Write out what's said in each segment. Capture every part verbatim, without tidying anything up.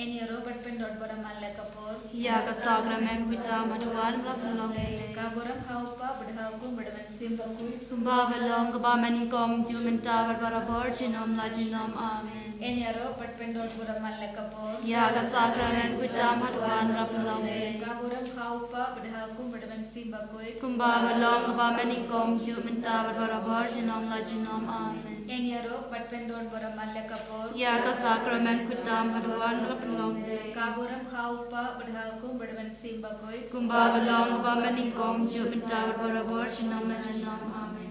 Yn ïaroh bad pyndon bad man la ka por. Ïa ka sakramen khuid tam ha duwan bad ha pynlong Blei. Ka burom ha u Kpa bad ha u Khun bad ha u Mynsiem Bakhuid. Kumba ba long, kaba mynnyngkong, juh mynta bad barabor, junom la junom. Amen. Yn ïaroh bad pyndon bad man la ka por. Ïa ka sakramen khuid tam ha duwan bad ha pynlong Blei. Ka burom ha u Kpa bad ha u Khun bad ha u Mynsiem Bakhuid. Kumba ba long, kaba mynnyngkong, juh mynta bad barabor, junom la junom. Amen. Yn ïaroh bad pyndon bad man la ka por. Ïa ka sakramen khuid tam ha duwan bad ha pynlong Blei. Ka burom ha u Kpa bad ha u Khun bad ha u Mynsiem Bakhuid. Kumba ba long, kaba mynnyngkong, juh mynta bad barabor, junom la junom. Amen.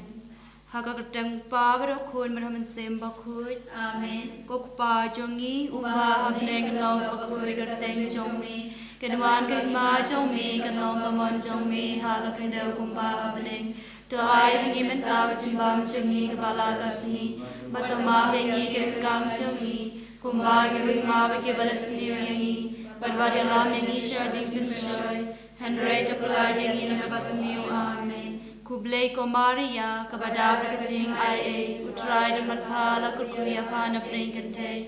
Ha ka kyrteng u Kpa bad u Khun bad ha u Mynsiem Bakhuid. Amen. Ko Kpa jong ngi uba ha bneng, kan long bakhuid ka kyrteng jong me. Kan wan ka hima jong me, kan long ka mon jong me ha ka khyndew kumba ha bneng. To ai ha ngi mynta ka jingbam jong ngi kaba la ka sngi. Bad to map ïa ngi ki ryngkang jong ngi, kumba ngi ruh ngi map ïa kiba la sniew ïa ngi. Bad wat ïalam ïa ngi sha jingpynshoi, hynrei to pyllait ïa ngi na kaba sniew. Amen. Khublei ko Maria, kaba dap da ka jingaiei, u Trai u don bad pha, la kyrkhu ïa pha na pdeng kynthei.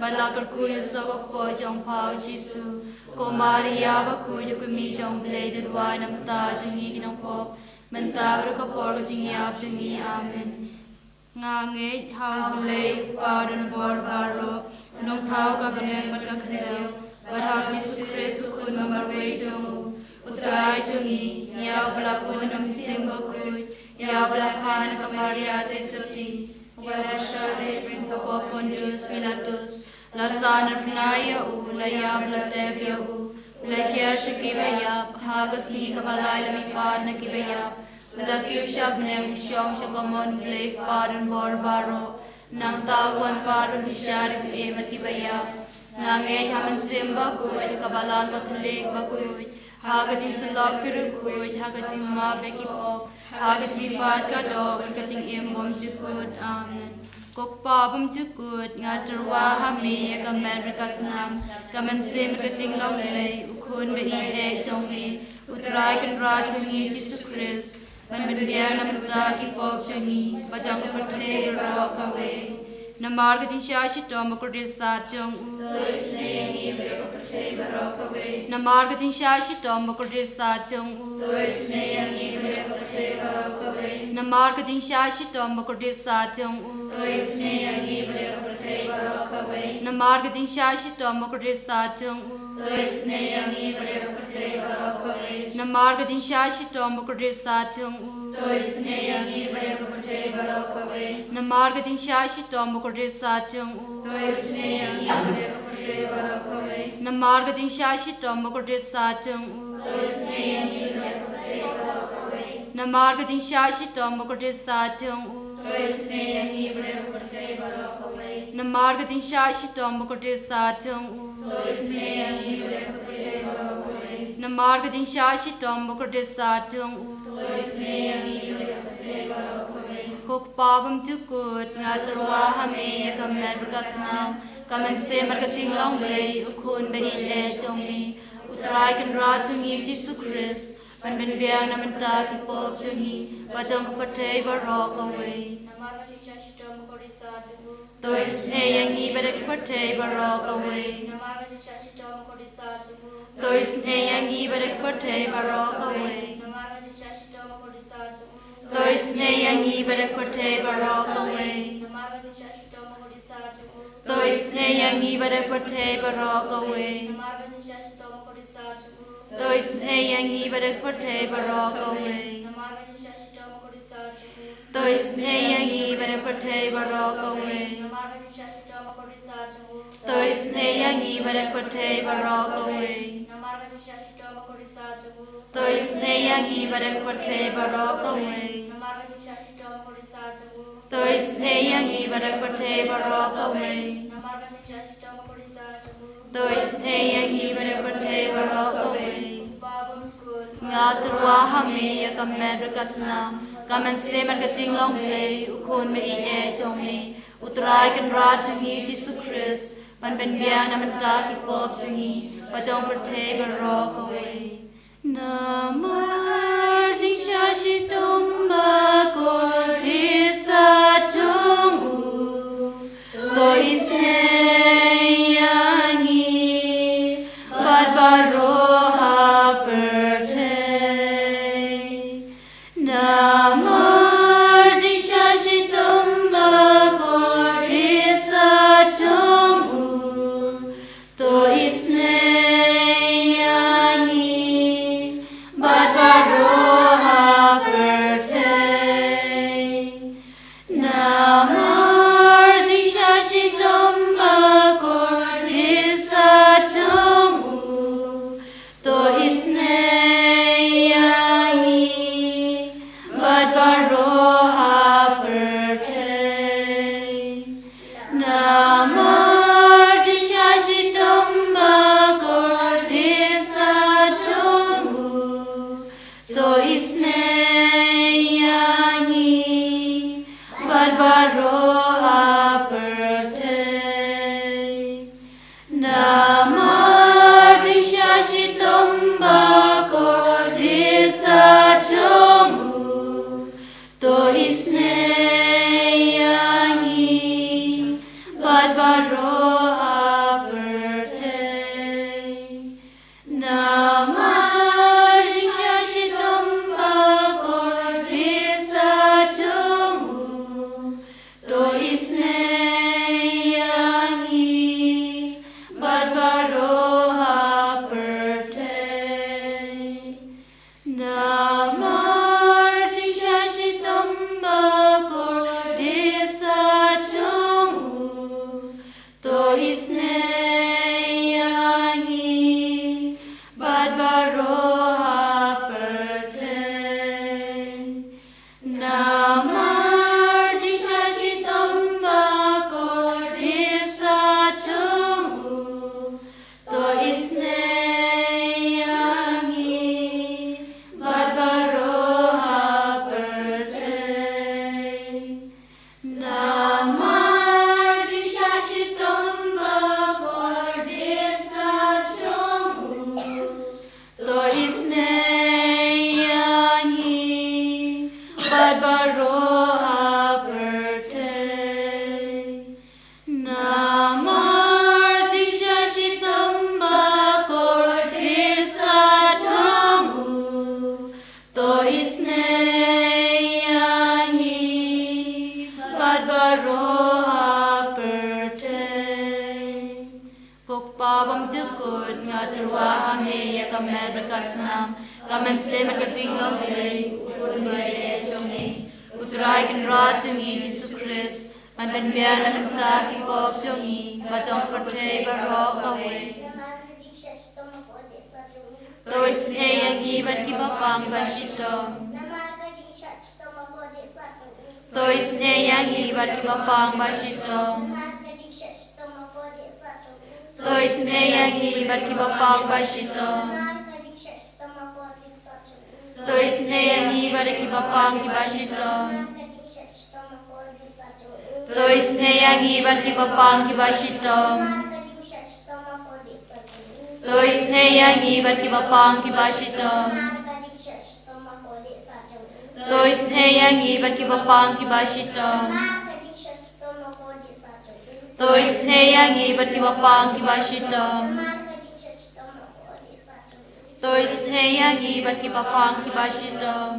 Bad la kyrkhu ïa u soh ka kpoh jong pha u Jisu. Ko Maria bakhuid, u kmie jong u Blei, to duwai na ka bynta jong ngi ki nongpop, mynta bad ha ka por ka jingïap jong ngi. Amen. Nga ngeit ha u Blei u Kpa u don bor baroh, u nongthaw ka bneng bad ka khyndew, bad ha u Jisu Khrist u Khun ba marwei jong u, u Trai jong ngi, ïa uba la bun na u Mynsiem Bakhuid, ïa uba la kha na ka Maria Theisotti, uba la shah leit bad u Pontius Pilatus, la sah na bnai ïa u, la ïap, la tep ïa u, u la hiar sha kiba ïap, ha ka sngi kaba lai la mihpat na kiba ïap, u la kiew sha bneng, u shong sha ka mon u Blei u Kpa u don bor baroh. Nangta u wan pat ban bishar ïa kiba im bad kiba ïap. Nga ngeit ha u Mynsiem Bakhuid, ha ka Balang Katholik bakhuid, ha ka jingsyllok ki riewkhuid, ha ka jingmap ïa ki pop, ha ka jingmihpat ka doh, bad ka jingim bymjukut. Amen. Ko Kpa bymjukut, nga tyrwa ha me ïa ka met bad ka snam, ka mynsiem bad ka jinglong Blei, u Khun ba ïeit eh jong me, u Trai Kynrad jong ngi u Jisu Khrist, ban pynbiang na ka bynta ki pop jong ngi, ba jong ka pyrthei baroh kawei. Namar ka jingshah shitom bakordit sat jong u. To isynei ïa ngi bad ïa ka pyrthei baroh kawei. Namar ka jingshah shitom bakordit sat jong u. To isynei ïa ngi bad ïa ka pyrthei baroh kawei. Namar ka jingshah shitom bakordit sat jong u. To isynei ïa ngi bad ïa ka pyrthei baroh kawei. Namar ka jingshah shitom bakordit sat jong u. To isynei ïa ngi bad ïa ka pyrthei baroh kawei. Namar ka jingshah shitom bakordit sat jong u. To isynei ïa ngi bad ïa ka pyrthei baroh kawei. Namar ka jingshah shitom bakordit sat jong u. To isynei ïa ngi bad ïa ka pyrthei baroh kawei. Namar ka jingshah shitom bakordit sat jong u. To isynei ïa ngi bad ïa ka pyrthei baroh kawei. Namar ka jingshah shitom bakordit sat jong u. To isynei ïa ngi bad ïa ka pyrthei baroh kawei. Namar ka jingshah shitom bakordit sat jong u. To isynei ïa ngi bad ïa ka pyrthei baroh kawei. Namar ka jingshah shitom bakordit sat jong u. To isynei ïa ngi bad ïa ka pyrthei baroh kawei. Ko Kpa bymjukut, nga tyrwa ha me ïa ka met bad ka snam, ka mynsiem bad ka jinglong Blei, u Khun ba ïeit eh jong me, u Trai Kynrad jong ngi u Jisu Khrist, ban pynbiang na ka bynta ki pop jong ngi, ba jong ka pyrthei baroh kawei. Namar ka jingshah shitom bakordit sat jong u. To isynei ïa ngi bad ïa ka pyrthei baroh kawei. Namar ka jingshah shitom bakordit sat jong u. To isynei ïa ngi bad ïa ka pyrthei baroh kawei. Namar ka jingshah shitom bakordit sat jong u. To isynei ïa ngi bad ïa ka pyrthei baroh kawei. Namar ka jingshah shitom bakordit sat jong u. To isynei ïa ngi bad ïa ka pyrthei baroh kawei. Namar ka jingshah shitom bakordit sat jong u. To isynei ïa ngi bad ïa ka pyrthei baroh kawei. Namar ka jingshah shitom bakordit sat jong u. To isynei ïa ngi bad ïa ka pyrthei baroh kawei. Namar ka jingshah shitom bakordit sat jong u. To isynei ïa ngi bad ïa ka pyrthei baroh kawei. Namar ka jingshah shitom bakordit sat jong u. To isynei ïa ngi bad ïa ka pyrthei baroh kawei. Namar ka jingshah shitom bakordit sat jong u. To isynei ïa ngi bad ïa ka pyrthei baroh kawei. Namar ka jingshah shitom bakordit sat jong u. To isynei ïa ngi bad ïa ka pyrthei baroh kawei. Nga tyrwa ha me ïa ka met bad ka snam, ka mynsiem bad ka jinglong Blei, u Khun ba ïeit eh jong me, u Trai Kynrad jong ngi u Jisu Khrist, ban pynbiang na ka bynta ki pop jong ngi, ba jong ka pyrthei baroh kawei. Namar jingshah shitom bakordit sat jong u. To isynei ïa ngi Namar jingshah shitom ba kordit sah jong u, to isynei ïa ngi bad baroh ha pyrthei. Namar jingshah shitom ba kordit sah jong u, to isynei ïa ngi bad baroh ha pyrthei. Namar jingshah shitom ba kordit sah jong u, to isynei ïa ngi bad baroh ha pyrthei. Namar jingshah shitom ba kordit sah jong u, to isynei ïa ngi bad baroh ha pyrthei. Namar jingshah shitom ba kordit sah jong u, to isynei ïa ngi bad baroh ha pyrthei. Namar jingshah shitom ba kordit sah jong u, to isynei ïa ngi bad baroh ha pyrthei. Namar jingshah shitom ba kordit sah jong u, to isynei ïa ngi bad baroh ha pyrthei. Namar jingshah shitom ba kordit sah jong u, to isynei ïa ngi bad baroh ha pyrthei. Namar jingshah shitom ba kordit sah jong u, to isynei ïa ngi bad baroh ha pyrthei. Ko Kpa bymjukut, nga tyrwa ha me ïa ka met bad ka snam, ka mynsiem bad ka jinglong Blei, u Khun ba ïeit jong me, u Trai Kynrad jong ngi Jisu Khrist, ban pynbiang na ka bynta ki pop jong ngi bad jong ka pyrthei baroh kawei. To isynei ïa ngi bad kiba pang kiba shitom. To isynei ïa ngi bad kiba pang ba shitom. To isynei ïa ngi bad kiba pang ba shitom. To isynei ïa ngi bad kiba pang kiba shitom. To isynei ïa ngi bad kiba pang kiba shitom. To isynei ïa ngi bad kiba pang kiba shitom. To isynei ïa ngi bad kiba pang kiba shitom. To isynei ïa ngi bad kiba pang kiba shitom. To isynei ïa ngi bad kiba pang kiba shitom.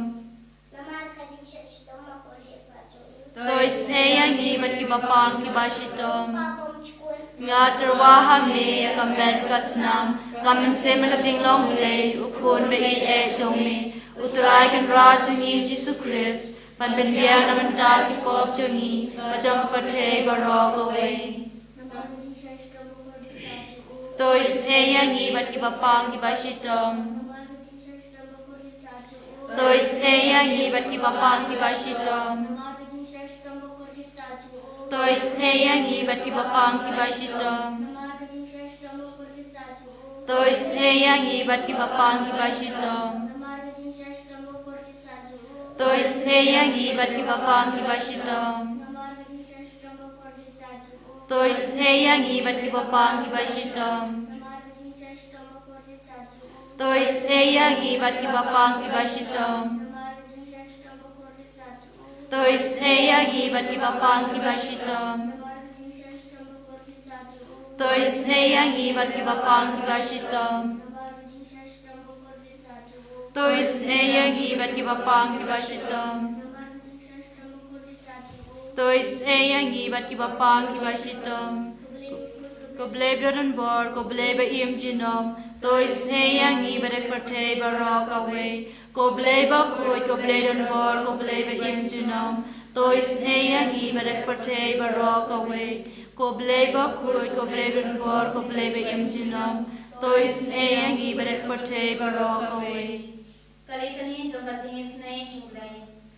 To isynei ïa ngi bad kiba pang kiba shitom. Nga tyrwa ha me ïa ka met ka snam, ka mynsiem ka jinglong Blei, u Khun ba ïeit jong me, u Trai Kynrad jong ngi Jisu Khrist, ban pynbiang na bynta ki pop jong ngi bad jong ka pyrthei baroh kawei. To isynei ïa ngi bad kiba pang kiba shitom. To isynei ïa ngi bad kiba pang kiba shitom. To isynei ïa ngi bad kiba pang kiba shitom. To isynei ïa ngi bad kiba pang kiba shitom. To isynei ïa ngi bad kiba pang kiba shitom. To isynei ïa ngi bad kiba pang kiba shitom. To isynei ïa ngi bad kiba pang kiba shitom. To isynei ïa ngi bad kiba pang kiba shitom. To isynei ïa ngi bad kiba pang kiba shitom. To isynei ïa ngi bad kiba pang kiba shitom. To isynei ïa ngi bad kiba pang kiba shitom. Ko Blei ba don bor, ko Blei ba im junom. To isynei ïa ngi bad ka pyrthei baroh kawei. Ko Blei bakhuid, ko Blei don bor, ko Blei ba im junom. To isynei ïa ngi bad ka pyrthei baroh kawei. Ko Blei bakhuid, ko Blei ba don bor, ko Blei ba im junom. To isynei ïa ngi bad ka pyrthei baroh kawei. Ka litany jong ka jingisynei jong U Blei.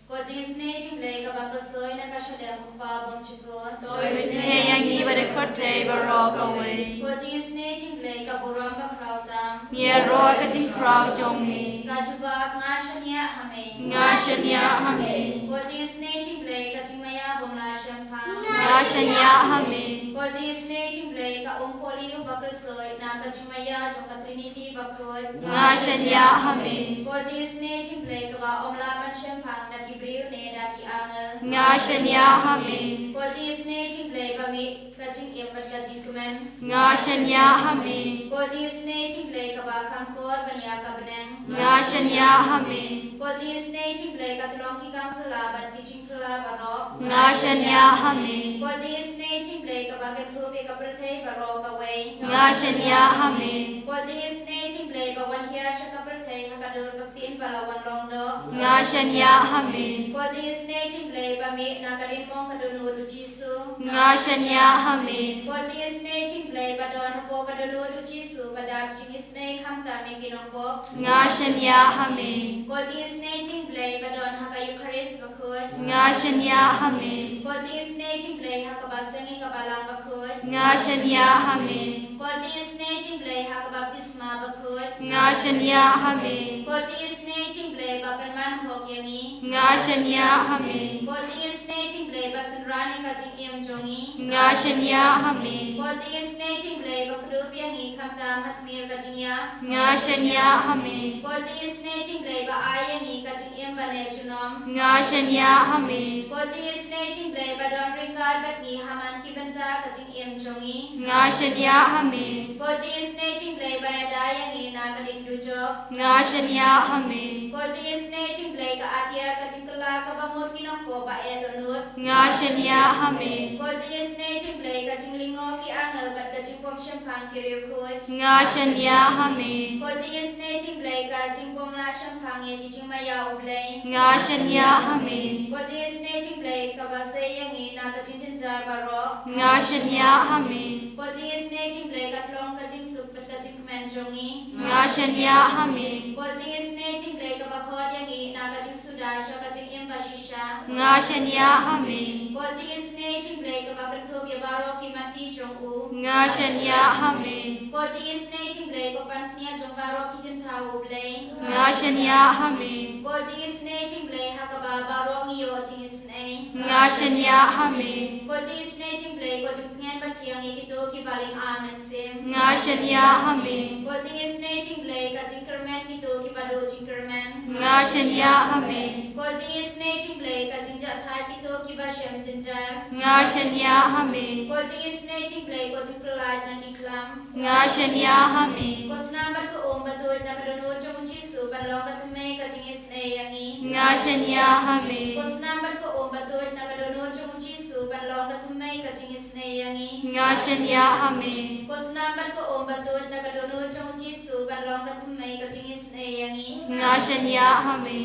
Ko jingisynei jong U Blei kaba khuslai na ka shalem U Kpa bymjukut. To isynei ïa ngi bad ka pyrthei baroh kawei. Ko jingisynei jong U Blei ka burom bakhraw tam. Ngi ïaroh ka jingkhraw jong me. Ka jubab, nga shaniah ha me. Nga shaniah ha me. Ko jingisynei jong U Blei ka jingmaïa bymlah shemphang. Nga shaniah ha me. Ko jingisynei jong U Blei ka umkoli uba khuslai na ka jingmaïa jong ka Trinity bakhuid. Nga shaniah ha me. Ko jingisynei jong U Blei kaba ym lah ban shemphang da ki briew ne da ki angel. Nga shaniah ha me. Ko jingisynei jong U Blei ba mih ka jingim bad ka jingkmen. Nga shaniah ha me. Ko jingisynei jong U Blei kaba kham kor ban ïa ka bneng. Nga shaniah ha me. Ko jingisynei jong U Blei ka tyllong ki kam phylla bad ki jingphylla baroh. Nga shaniah ha me. Ko jingisynei jong U Blei kaba kynthup ïa ka pyrthei baroh kawei. Nga shaniah ha me. Ko jingisynei jong U Blei ba wan hiar sha ka pyrthei ha ka dur ka ktien ba la wan long doh. Nga shaniah ha me. Ko jingisynei jong U Blei ba mih na ka diengmong ka dohnud U Jisu. Nga shaniah ha me. Ko jingisynei jong U Blei ba don hapoh ka dohnud U Jisu ba dap jingisynei khamtam ïa ki nongpop. Nga shaniah ha me. Ko jingisynei jong U Blei ba don ha ka Eukharist bakhuid. Nga shaniah ha me. Ko jingisynei jong U Blei ha ka baseng ïa ka balang bakhuid. Nga shaniah ha me. Ko jingisynei jong U Blei ha ka baptisma bakhuid. Nga shaniah ha me. Ko jingisynei jong U Blei ba pynman hok ïa ngi. Nga shaniah ha me. Ko jingisynei jong U Blei ba synran ïa ka jingim jong ngi. Nga shaniah ha me. Ko jingisynei jong U Blei ba kdup ïa ngi khamtam ha tmier ka jingïap. Nga shaniah ha me. Ko jingisynei jong U Blei ba ai ïa ngi ka jingim ba neh junom. Nga shaniah ha me. Ko jingisynei jong U Blei ba don ryngkat bad ngi ha man ki bynta ka jingim jong ngi. Nga shaniah ha me. Ko jingisynei jong U Blei ba ïada ïa ngi na ka ding dujok. Nga shaniah ha me. Ko jingisynei jong U Blei ka atiar ka jingkylla kaba mut ki nongpop ba eh dohnud. Nga shaniah ha me. Ko jingisynei jong U Blei ka jinglyngngoh ki angel bad ka jingpom shemphang ki riewkhuid. Nga shaniah ha me. Ko jingisynei jong U Blei ka jingbymlah shemphang ïa ki jingmaïa U Blei. Nga shaniah ha me. Ko jingisynei jong U Blei kaba sei ïa ngi na ka jingjynjar baroh. Nga shaniah ha me. Ko jingisynei jong U Blei ka tyllong ka jingsuk bad ka jingkmen jong ngi. Nga shaniah ha me. Ko jingisynei jong U Blei kaba khot ïa ngi na ka jingsuda sha ka jingim bashisha. Nga shaniah ha me. Ko jingisynei jong U Blei kaba kynthup ïa baroh ki matti jong u. Nga shaniah ha me. Ko jingisynei jong U Blei ko pansngiat jong baroh ki jingthaw U Blei. Nga shaniah ha me. Ko jingisynei jong U Blei ha kaba baroh ngi ïoh jingisynei. Nga shaniah ha me. Ko jingisynei jong U Blei ko jingtngen bathiang ïa kito kiba lyngkha mynsiem. Nga shaniah ha me. Ko jingisynei jong U Blei ka jingkyrmen kito kiba duh jingkyrmen. Nga shaniah ha me. Ko jingisynei jong U Blei ka jingjahthait kito kiba shem jynjar. Nga shaniah ha me. Ko jingisynei jong U Blei ko jingpyllait na ki khlam. Nga shaniah ha me. Ko snam bad ka um ba tuid na ka dohnud jong U Jisu ban long ka thymmei ka jingisynei ïa ngi. Nga shaniah ha me. Ko snam bad ka um ba tuid na ka dohnud jong U Jisu ban long ka thymmei ka jingisynei ïa ngi. Nga shaniah ha me. Ko snam bad ka um ba tuid na ka dohnud jong U Jisu ban long ka thymmei ka jingisynei ïa ngi. Nga shaniah ha me.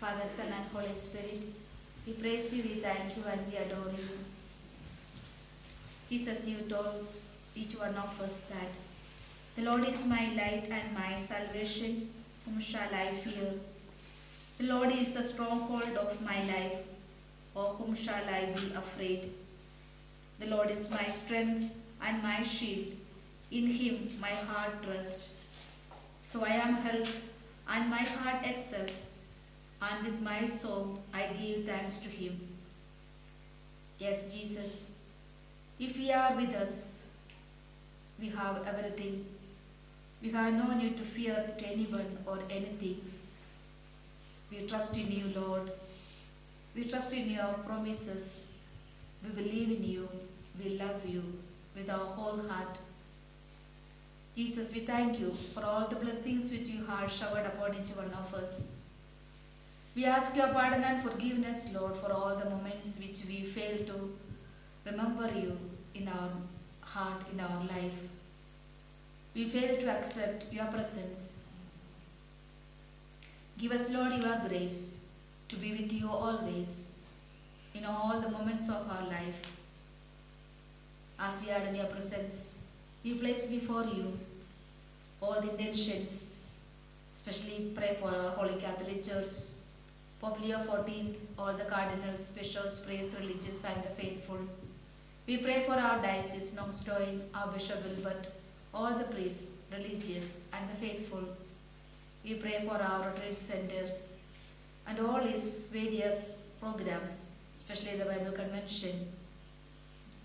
Father, Son, and Holy Spirit, we praise you, we thank you, and we adore you. Jesus, you told each one of us that the Lord is my light and my salvation, whom shall I fear? The Lord is the stronghold of my life, of whom shall I be afraid? The Lord is my strength and my shield, in him my heart trusts. So I am helped, and my heart exults, and with my song I give thanks to him. Yes, Jesus, if you are with us, we have everything. We have no need to fear to anyone or anything. We trust in you, Lord. We trust in your promises. We believe in you. We love you with our whole heart. Jesus, we thank you for all the blessings which you have showered upon each one of us. We ask your pardon and forgiveness, Lord, for all the moments which we fail to remember you in our heart, in our life. We fail to accept your presence. Give us, Lord, your grace to be with you always, in all the moments of our life. As we are in your presence, we place before you all the intentions, especially pray for our Holy Catholic Church, Pope Leo fourteenth, all the cardinals, bishops, priests, religious, and the faithful. We pray for our diocese, Nongstoin, our Bishop Wilbert, all the priests, religious, and the faithful. We pray for our retreat center and all its various programs, especially the Bible convention.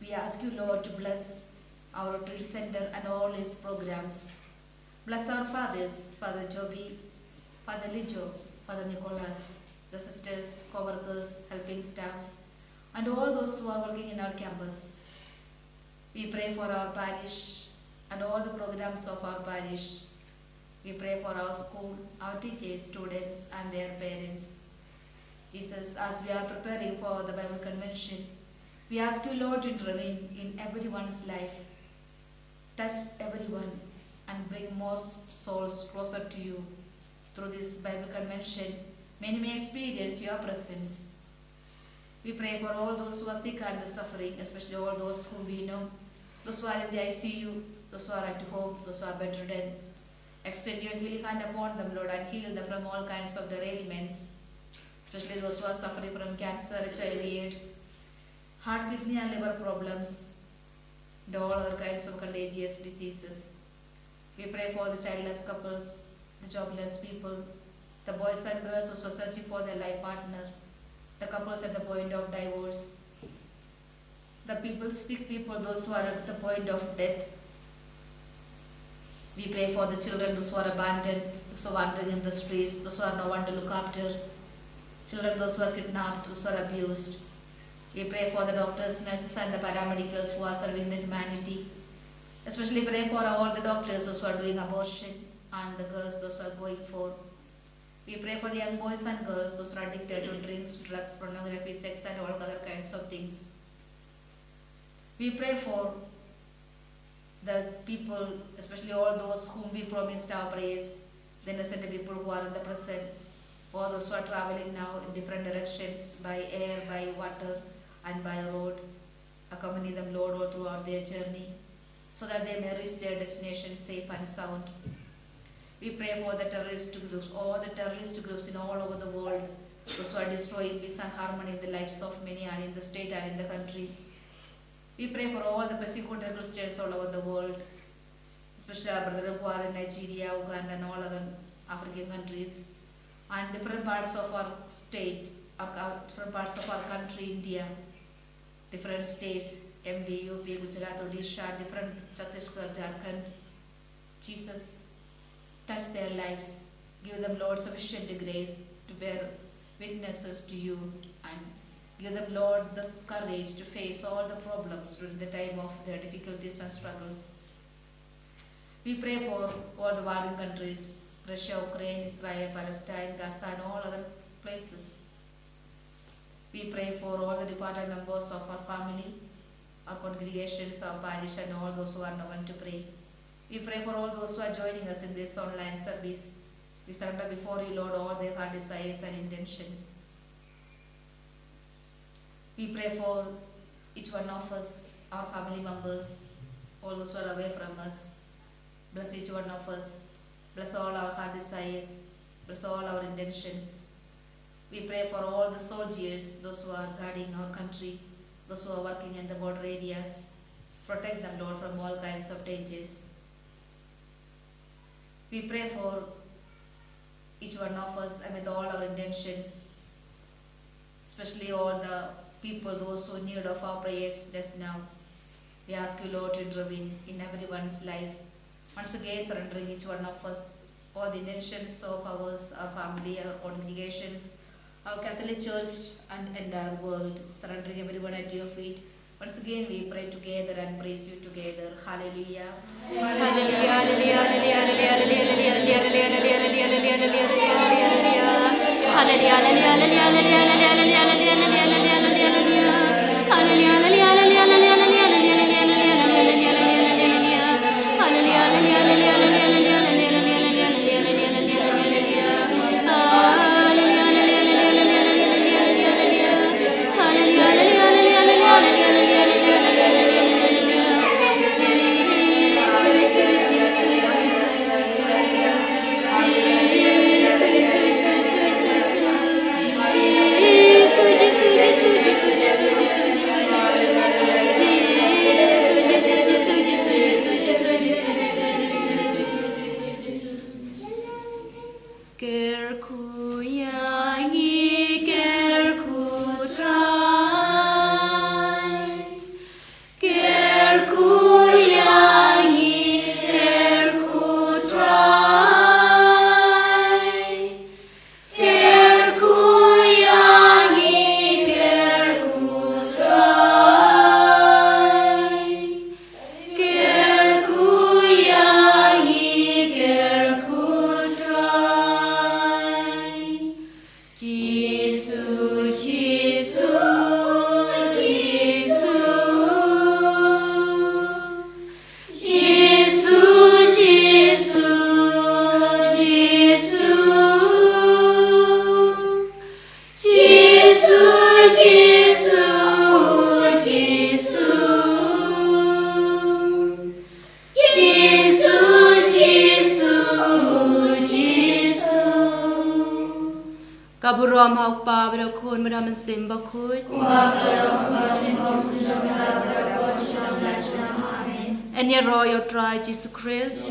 We ask you, Lord, to bless our retreat center and all its programs. Bless our fathers, Father Joby, Father Lijo, Father Nicholas, the sisters, co-workers, helping staffs, and all those who are working in our campus. We pray for our parish and all the programs of our parish. We pray for our school, our teachers, students, and their parents. Jesus, as we are preparing for the Bible convention, we ask you, Lord, to intervene in everyone's life. Touch everyone and bring more s- souls closer to you. Through this Bible convention, many may experience your presence. We pray for all those who are sick and suffering, especially all those whom we know, those who are in the I C U, those who are at home, those who are bedridden. Extend your healing hand upon them, Lord, and heal them from all kinds of their ailments, especially those who are suffering from cancer, H I V, AIDS, heart, kidney, and liver problems, and all other kinds of contagious diseases. We pray for the childless couples, the jobless people, the boys and girls who are searching for their life partner, the couples at the point of divorce, the people, sick people, those who are at the point of death. We pray for the children, those who are abandoned, those who are wandering in the streets, those who have no one to look after, children, those who are kidnapped, those who are abused. We pray for the doctors, nurses, and the parameters who are serving the humanity. Especially pray for all the doctors, those who are doing abortion, and the girls, those who are going for. We pray for the young boys and girls, those who are addicted to drinks, drugs, pornography, sex, and all other kinds of things. We pray for the people, especially all those whom we promised our prayers, the innocent people who are in the prison, all those who are traveling now in different directions by air, by water, and by road. Accompany them, Lord, all throughout their journey, so that they may reach their destination safe and sound. We pray for the terrorist groups, all the terrorist groups in all over the world, those who are destroying peace and harmony in the lives of many and in the state and in the country. We pray for all the persecuted Christians all over the world, especially our brethren who are in Nigeria, Uganda, and all other African countries, and different parts of our state, our, our different parts of our country, India, different states, M P, U P, Gujarat, Odisha, different Chhattisgarh, Jharkhand. Jesus, touch their lives. Give them, Lord, sufficient grace to bear witnesses to you, and give them, Lord, the courage to face all the problems during the time of their difficulties and struggles. We pray for all the warring countries, Russia, Ukraine, Israel, Palestine, Gaza, and all other places. We pray for all the departed members of our family, our congregations, our parish, and all those who are known to pray. We pray for all those who are joining us in this online service. We surrender before you, Lord, all their heart desires and intentions. We pray for each one of us, our family members, all those who are away from us. Bless each one of us. Bless all our heart desires. Bless all our intentions. We pray for all the soldiers, those who are guarding our country, those who are working in the border areas. Protect them, Lord, from all kinds of dangers. We pray for each one of us and with all our intentions, especially all the people, those who need of our prayers just now. We ask you, Lord, to intervene in everyone's life. Once again, surrendering each one of us, all the intentions of ours, our family, our congregations, our Catholic Church, and entire world, surrendering everyone at your feet. Once again, we pray together and praise you together. Hallelujah. Kyrkhu ïa ngi, kyrkhu Trai. Kyrkhu ïa ngi, kyrkhu Trai. Kyrkhu ïa ngi, kyrkhu Trai. Kyrkhu ïa ngi, kyrkhu Trai. Jisu, Jisu, Jisu. Jisu, Jisu, Jisu. Jisu, Jisu, Jisu. Jisu, Jisu, Jisu. Ka burom ha u Kpa bad ha u Khun bad ha u Mynsiem Bakhuid. Yn ïaroh ïa u Trai Jisu Khrist.